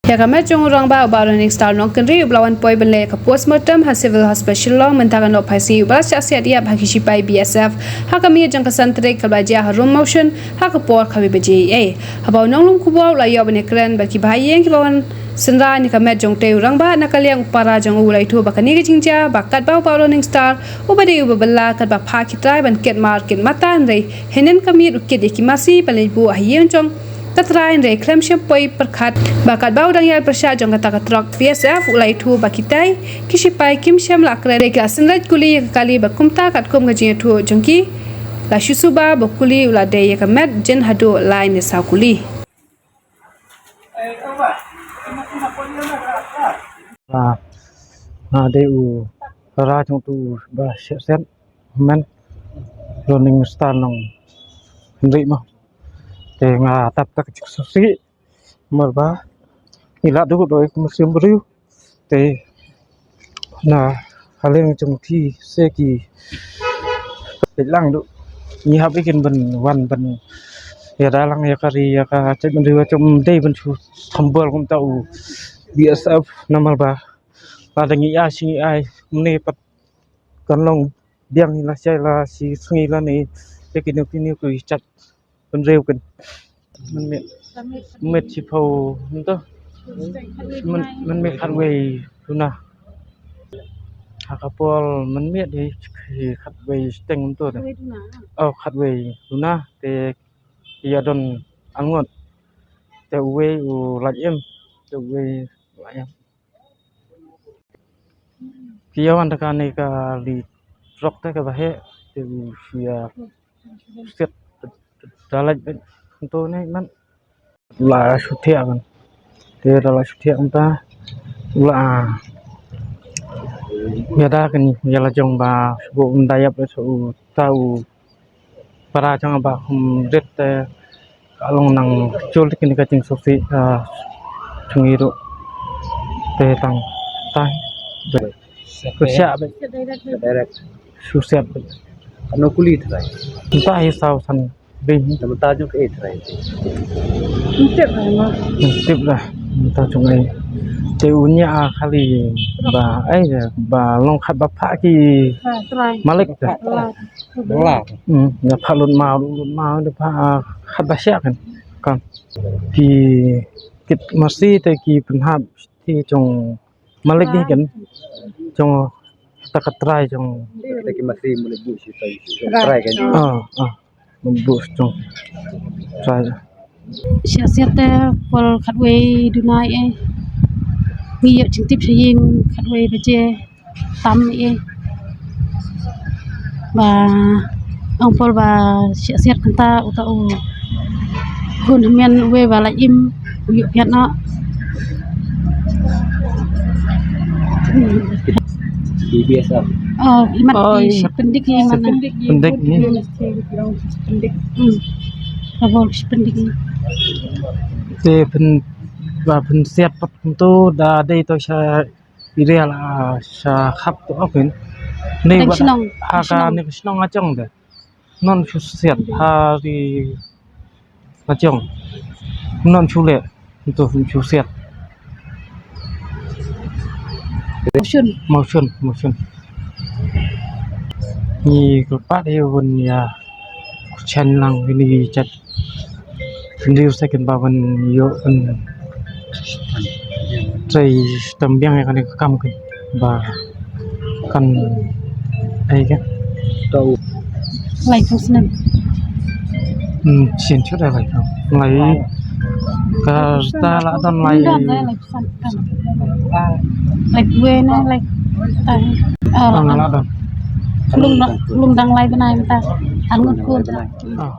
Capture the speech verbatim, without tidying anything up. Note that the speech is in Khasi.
Ïa ka met jong u rangbah u Bah Running Star Nongkynrih uba la wan poi ban leh ïa ka postmortem ha Civil Hospital Shillong mynta ka nohphaisngi uba la shah siat ïap ha ki shipai B S F ha ka miet jong ka san tarik kaba jia ha Room Mawshun ha ka por khatwei baje eiei. Haba u nonglum khubor u la ïoh ban ïakren bad kiba ha ïing kiba wan synran ïa ka met jong utei u rangbah na ka liang u para jong u u la ïathuh ba kane ka jingjia ba katba u Bah Running Star uba dei uba bylla katba phah ki trai ban kit mar kit mata hynrei hynnin ka miet u kit ïa ki masi ban leit buh ha ïing jong ka trai hynrei khlem shym poi pyrkhat ba katba u dang ïaid pyrshah jong kata ka trok B S F u la ïathuh ba kitai ki shipai kim shym la kren. Dei ki la synlait kuli ïa ka kali ba kumta katkum ka jingïathuh jong ki la shu suba ba u kuli u la dei ïa ka met jin haduh lai ne saw kuli. Ba, ba dei u para jong utu u Bah Shahsiat, men, Running Star Nongkynrih mo. Te nga tap ta ka jingsngewsih namar ba ngi la duh da ka mynsiem briew. Te na ka liang jong phi se ki peit lang duh. Ngi hap ïa kin ban wan ban ïada lang ïa ka ri ïa ka jaitbynriew, ym dei ban shu thombor kumta u B S F namar ba lada ngi ai shi ngi ai kumne pat kan long biang la shai la shi sngi lane ïa kine kine ki jaitbynriew kan. Mynmiet, mynmiet shiphew mynta. Myn, mynmiet khatwei duna. Ha ka por mynmiet hi, hi khatwei shiteng mynta te. Oh, khatwei duna te ki ïa don ar ngut. Te uwei u lait im, te uwei u lait im. Ki ïa wan da kane ka li trok te kaba heh, te u shu ïa siat da lait beit kumto ne man. La shu thiah kan. Te da la shu thiah kumta. La ïa da kan ïa la jong ba shu ym da ïap le sa uta u para jong ba kum rit te ka long nang jul te kine ka jingsngewsih, ah, jong ngi ruh te tang tang. Ku siat beit. Direct. Shu siat beit. Ano kuli trai. Mynta hi saw san beit. Namar ta jong ka ei trai. Tip lah. Tip lah. Mynta jong ei. Te unya a kali ba ei ba long khat ba phah ki malik te. Bangla. Hmm, da phah lut maw, lut maw, da phah, ah, khat ba shah kan. Kan. Ki kit masi te ki pynhap te jong malik hi kan. Jong ta ka trai jong. Te ki masi malik bu shi tai. Trai kan. Ah, ah. Malik bu jong. Trai. Shah siat te por khatwei duna ei. Ngi ïoh jingtip sha ïing khatwei baje tam ei. Ba ong por ba shah siat kynta uta u khun hynmen uwei ba lait im u ïoh piat noh. B B S F. Oh, imat ki shi pyndik hi mana. Pyndik ni. Pyndik. Hmm. Ka bol shi pyndik ni. Te pyn, ba pynsiat pat kumto da dei to sha area la sha khap to ok hin. Ni ba shnong, ha ka shnong. Ni ka shnong a jong de. Non shu siat ha ri la jong. Non shu leh. Ntu shu siat. Mawshun. Mawshun, mawshun. Ngi kyrpad ïa u ban ïa chen lang ïa kine ki jait. Ngi ïoh second ba ban ïoh ban trei shitom biang ïa kane ka kam kan ba kan ai ka. To. Laiphew snem. Hmm, sien shu da laiphew. Lai ka ta la don lai. Don lai laiphew san. Laiphew wei na lai. Ah, la don. Lum dang, lum dang lai bnai mynta. Ar ngut khun. Ah.